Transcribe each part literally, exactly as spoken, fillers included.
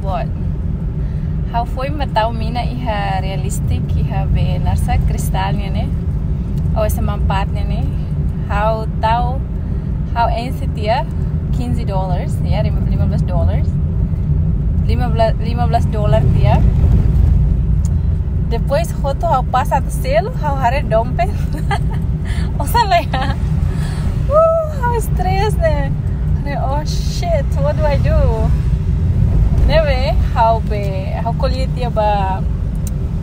What? Ha'u foin ba tau mina iha Realistic, iha be Narsa Cristal nian ne'e. Ou ese Mampat nian ne'e. Ha'u tau, ha'u ense tiha quinze dollars, ya, lima, lima belas dollars. Lima belas, lima belas dolar tiha. Depois hotu ha'u pasa atu selu, ha'u haree dompet. Osan la iha. Uh, ha'u stress ne'e. Ne'e, oh shit, what do I do? Ne'ebé, ha'u be, ha'u ko'alia tiha ba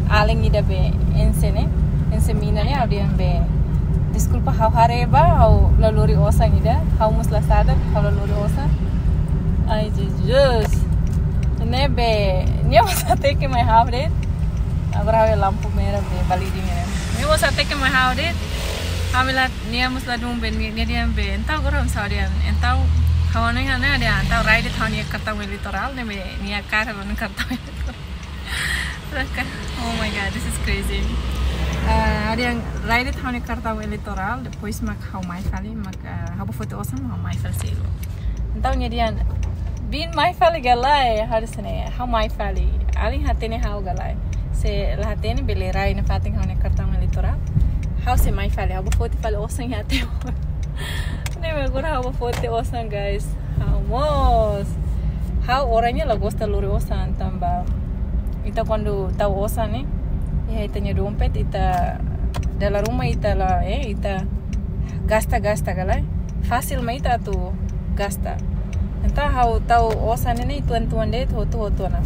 alin ida be ense ne'e, ense mina ne'e, ha'u dehan be, deskulpa, ha'u haree ba, ha'u la lori osan ida, ha'u mós la sadar, ha'u la lori osan. Ai, Jesus. Ne'ebé, nia mós hateke mai ha'u de'it. Agora ha'u iha lampu merah be, balirin ne'e. Nia mós hateke mai ha'u de'it. Ha'u la, nia mós ladún be, nia, nia dehan be, entaun agora ha'u dehan, entaun ha'u ne'e, nia dehan, entaun rai de'it ha'u-nia kartaun eleitorál, ne'ebé nia kaer ha'u-nia kartaun eleitorál. Raka, oh my God, this is crazy. Ah, ha'u dehan rai de'it ha'u-nia kartaun eleitorál, depois mak ha'u mai fali, mak, ah, ha'u bá foti osan, ha'u mai fali selu. Entaun nia dehan, bin mai fali ka lae, ha'u dehan ne'e, ha'u mai fali. Alin hatene ha'u ka lae. Se la hatene bele rai nafatin ha'u-nia kartaun eleitorál. Ha'u sei mai fali, ha'u bá foti fali osan iha T M. Ne'ebé agora ha'u bá foti osan, guys. Ha'u mós. Ha'u orangnya la gosta lori osan tanba ita kuandu tau osan ne'e, iha ita-nia dompet, ita dala ruma ita la, eh, ita gasta, gasta ka lae. Fasil mak ita atu gasta. Entaun ha'u tau osan ne'e uitoan-uitoan de'it, hotu-hotu ona.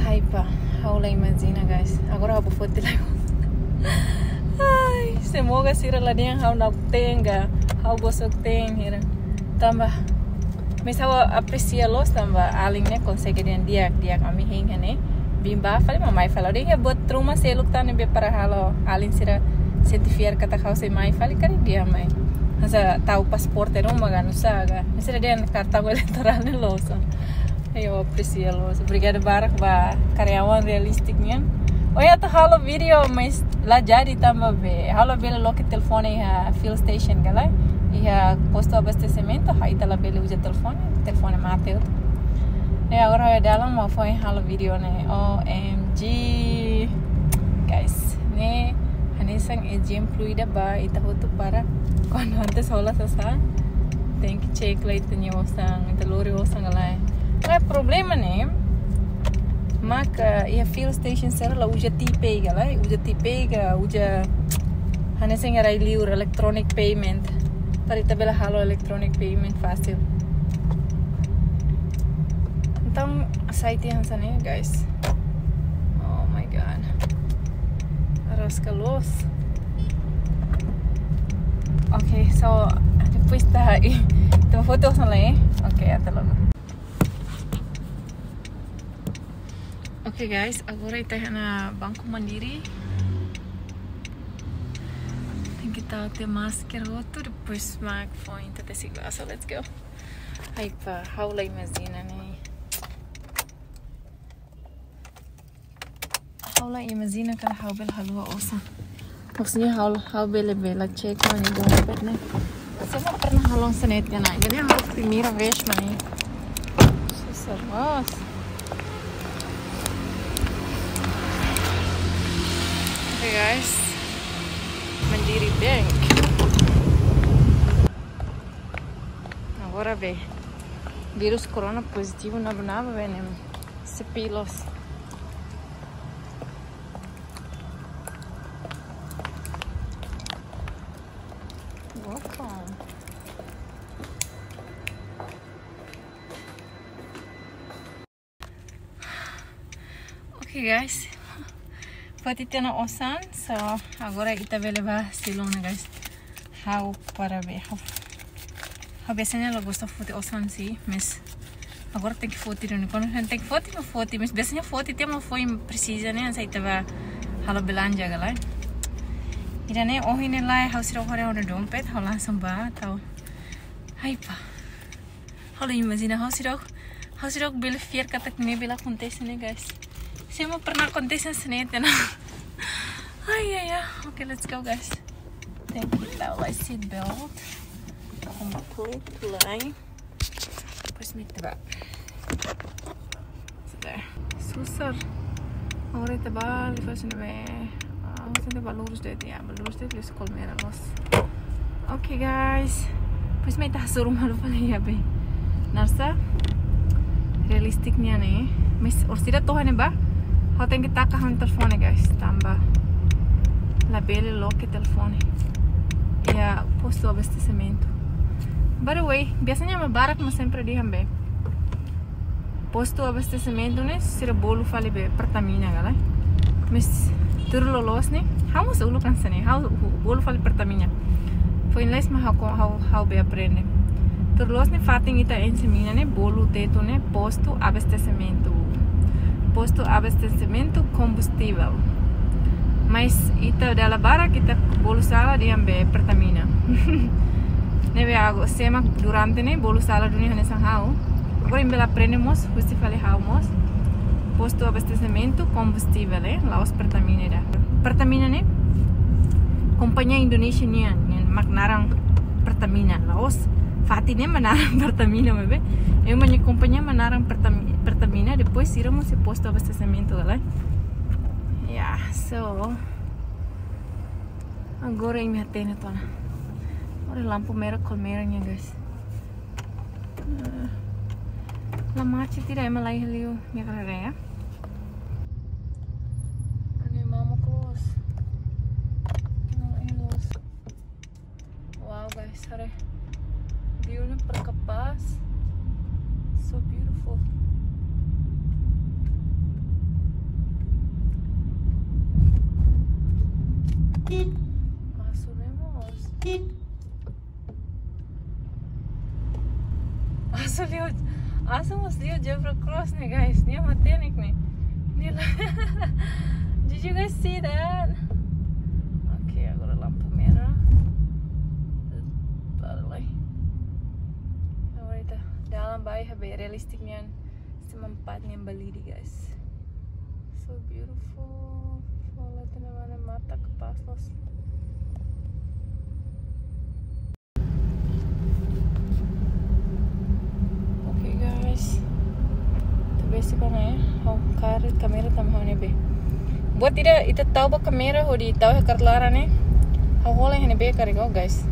Ai pá, ha'u la imajina, guys. Agora ha'u bá foti lai. Ai, semoga sira la dehan ha'u nakukun ka, ha'u bosok-teen hira. Tanba, mais ha'u apresia loos tanba alin ne'e konsege dehan di'ak, di'ak, ami hein iha ne'e. Bin bá fali, mak mai fali. Ha'u dehan buat ruma seluk tan ne'ebé para halo alin sira sente fiar katak ha'u sei mai fali, karik dehan mai. Hanesan tau pasaporte ruma ka, nusá ka. Mais sira dehan kartaun eleitorál ne'e loos. Ai, ha'u apresia loos. Obrigada barak ba karyawan Realistic nian. Ohin atu halo vídeo, mais la jadi tanba be, ha'u labele loke telefone iha fuel station ka lae. Iha postu abastesimentu, ha'u, ita labele uza telefone, telefone mate hotu. Ne'e agora ha'u iha dalan mak foin halo vídeo ne'e. O M G. Guys, ne'e hanesan ezemplu ida ba ita hotu para kuandu antes hola sasán, tenke check lai ita-nia osan, ita lori osan ka lae. Ka problema ne'e, maka iha fuel station sira la uza T-Pay ka lae, uza T-Pay ka, uza hanesan iha rai-liur, electronic payment. Para ita bele halo electronic payment fasil. Entaun, sai tiha hanesan ne'e, guys. Oh my God. Araska loos. Ok, so, depois ita, ita bá foti osan lai, eh? Ok, até logo. Ok, guys, agora ita iha ona Banco Mandiri. Tenke tau tiha masker hotu, depois mak foin ita tesi gua, so let's go. Ai pá, ha'u la imajina ne'e. Ha'u la imajina katak ha'u bele haluha osan. Maksudnya ha'u, ha'u bele, bele check ha'u-nia dompet ne'e. Sei mak pernah halo hanesan ne'e tiha ona. Jadi ha'u primeira vez mak ne'e. Susar loos. Ok, guys. Mandiri Bank. Agora be, vírus corona pozitivu naba-naba be ne'e. Sepi loos. Welcome. Ok, guys. Foti tiha ona osan, so agora ita bele bá selu ona, guys. Ha'u para be, ha'u, ha'u biasanya la gosta foti osan sih, mais agora tenke foti duni. Kuandu tenke foti, mak foti, mais biasanya foti tiha mak foin presiza ne'e, hanesan ita bá halo belanja ka lae. Ida-ne'e ohin ne'e lae, ha'u seidauk haree ha'u-nia dompet, ha'u langsung bá tau. Ai pá. Ha'u la imajina, ha'u seidauk, ha'u seidauk bele fiar katak ne'e bele akontese ne'e, guys. Sei mak pernah akontese hanesan ne'e tiha ona. Ai, ai, ai. Ok, let's go, guys. Tenke tau lai seat belt. Komplit lai. Depois mak ita bá. Sudah. Susar. Agora ita bá liu fali sini be. Ah, sini bá lurus de'it, ya, bá lurus de'it, liu Colmera loos. Oke, guys. Depois mai ita hasoru malu fali iha be. Nasa realistik nian ne'e. Mas orsida to'o ne'ebá, ha'u tenke taka ha'u-nia telefone, guys. Tanba labele loke telefone iha postu abastesimentu. By the way, biasanya ema barak mak sempre dehan be, postu abastesimentu ne'e sira bolu fali be Pertamina ka lae. Mas tuir loloos ne'e, ha'u mós uluk hanesan ne'e, ha'u bolu fali Pertamina. Foin lais mak ha'u, ha'u, ha'u be aprende. Tuir loloos ne'e fatin ita ensemina ne'e bolu Tetun ne'e postu abastesimentu. Postu abastesimentu kombustivel. Mas ita dala barak ita bolu sala dehan be Pertamina. Ne'ebé agora sé mak durante ne'e bolu sala duni hanesan ha'u. Agora imi bele aprende mós, husi fali ha'u mós. Postu abastesimentu kombustivel, eh, la'ós Pertamina ida. Pertamina ne'e kompañia Indonézia nian, nian mak naran Pertamina, la'ós fatin ne'e mak naran Pertamina, maibé ema nia kompañia mak naran Pertami-, Pertamina, depois sira mós iha postu abastesimentu ka lae. Ya, so agora imi hatene tiha ona. Agora lampu merah Colmera nian, guys. Eh, la macet ida, ema la iha liu nia karreta. Ani mama close. No, ini loos. Wow, guys, haree. View ne'e para kapás. So beautiful. Asu ne'e mós. Asu liu, asu mós liu zebra cross ne'e, guys. Nia matenek ne'e. Nia la. Did you guys see that? Oke, agora lampu merah. Balik. Agora ita dalan ba iha be realistik nian. Sempat nian Balide, guys. So beautiful. Violet ne'e mana mata kapás loos. Oke, guys. Ita besik ona, eh. Ha'u kaer kámera tanba ha'u-nia be. Buat ida ita tau ba kámera hodi tau iha kareta laran ne'e. Ha'u hola iha ne'ebé karik, guys.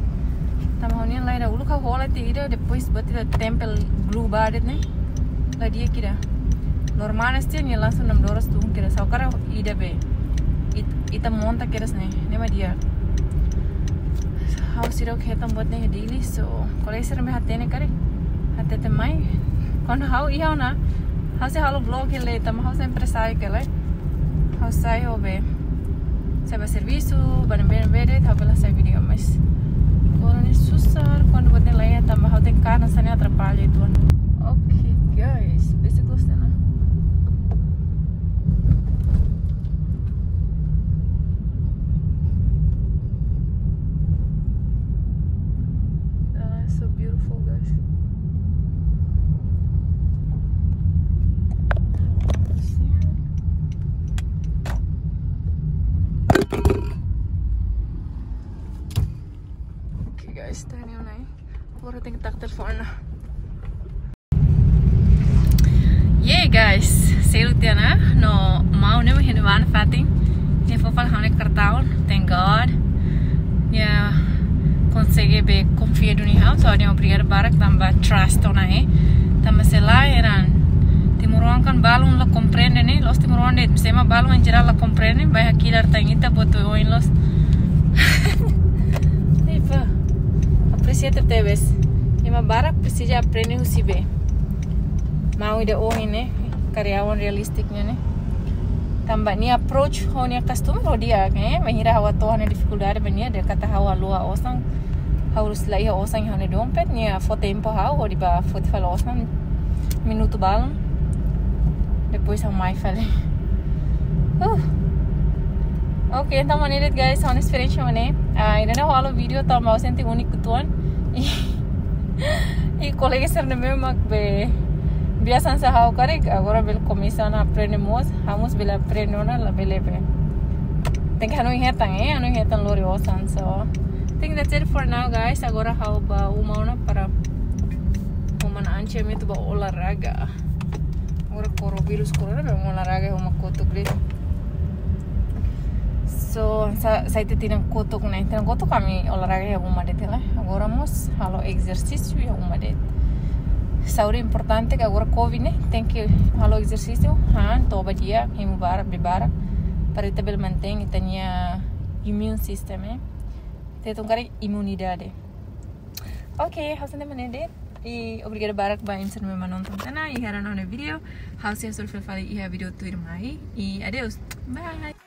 Tanba ha'u-nian lae ida uluk ha'u hola tiha ida, depois buat ida tempel glue ba de'it ne'e. La di'ak ida. Normál hanesan ne'e langsung namdoras tun kira. Só karik ida be. It-, ita monta kira hanesan ne'e. Ne'e mak di'ak. Ha'u seidauk hetan buat ne'e iha Dili, so kolega sira ne'ebé hatene karik, hatete mai. Kuandu ha'u iha ona, ha'u sei halo vlog hela, tanba ha'u sempre sai kela. Ha'u sai ho be, sai ba servisu, ba ne'ebé-ne'ebé de'it, ha'u bele hasai vídeo, mas agora ne'e susar, kuandu buat ne'e la iha, tanba ha'u tenke kaer hanesan ne'e atrapalla uitoan. Oke, guys, besik loos tiha ona. Ah, so beautiful, guys. Oke, guys, ita iha ne'e ona. Agora tenke taka telefone ona. Yeay, guys, selu tiha ona, no maun ne'e mak iha ne'ebá fatin. Nia fó fali ha'u-nia kartaun, thank God. Nia konsege be konfia duni ha'u, so nia obrigada barak tanba trust ona, eh. Tanba se lae eran timoroan kan balun la komprende ne'e, la'ós timoroan de'it, mas ema balun em geral la komprende, ba iha kilar tan ita buat oioin loos. Epa, apresia tebes. Ema barak presiza aprende husi be maun ida ohin ne'e, karyawan realistik nian ne'e. Tanba nia approach ho nia customer ho di'ak, eh, bainhira ha'u atu ha'u-nia difikuldade ba nia, dehan katak ha'u haluha osan, ha'u la iha osan iha ha'u-nia dompet, nia fó tempu ha'u hodi bá foti fali osan, minutu balun. Depois ha'u mai fali. Uh. Oke, entaun mak ne'e de'it, guys, ha'u-nia esperiénsia mak ne'e. Ah, ida-ne'e ha'u halo vídeo tanba ha'u sente úniku uitoan. I kolega sira ne'ebé mak be biasa hanesan ha'u karik, agora bele komesa ona aprende mós, ha'u mós bele aprende ona, labele be. Tenke hanoin hetan, eh, hanoin hetan lori osan, so. I think that's it for now, guys. Agora ha'u bá uma ona para uma na anche me tu bá olahraga. Agora koronavírus, corona, memang olahraga iha uma kotuk de'it. So, sa, sa ita tinan kotuk ne'e, tinan kotuk ami olahraga iha uma de'it, hela. Agora mós halo ezersísiu iha uma de'it. Saúde importante, ke agora covid ne'e, tenke halo ezersísiu, han, toba di'ak, hemu barak, bebe barak, para ita bele mantein ita-nia immune system, eh. Ita hatún karik imunidade. Ok, ha'u sente mak ne'e de'it. I obrigada barak ba imi sira ne'ebé mak nonton tiha ona, i haree ha'u-nia vídeo. Ha'u sei hasoru fali iha vídeo tuirmai. I adeus. Bye.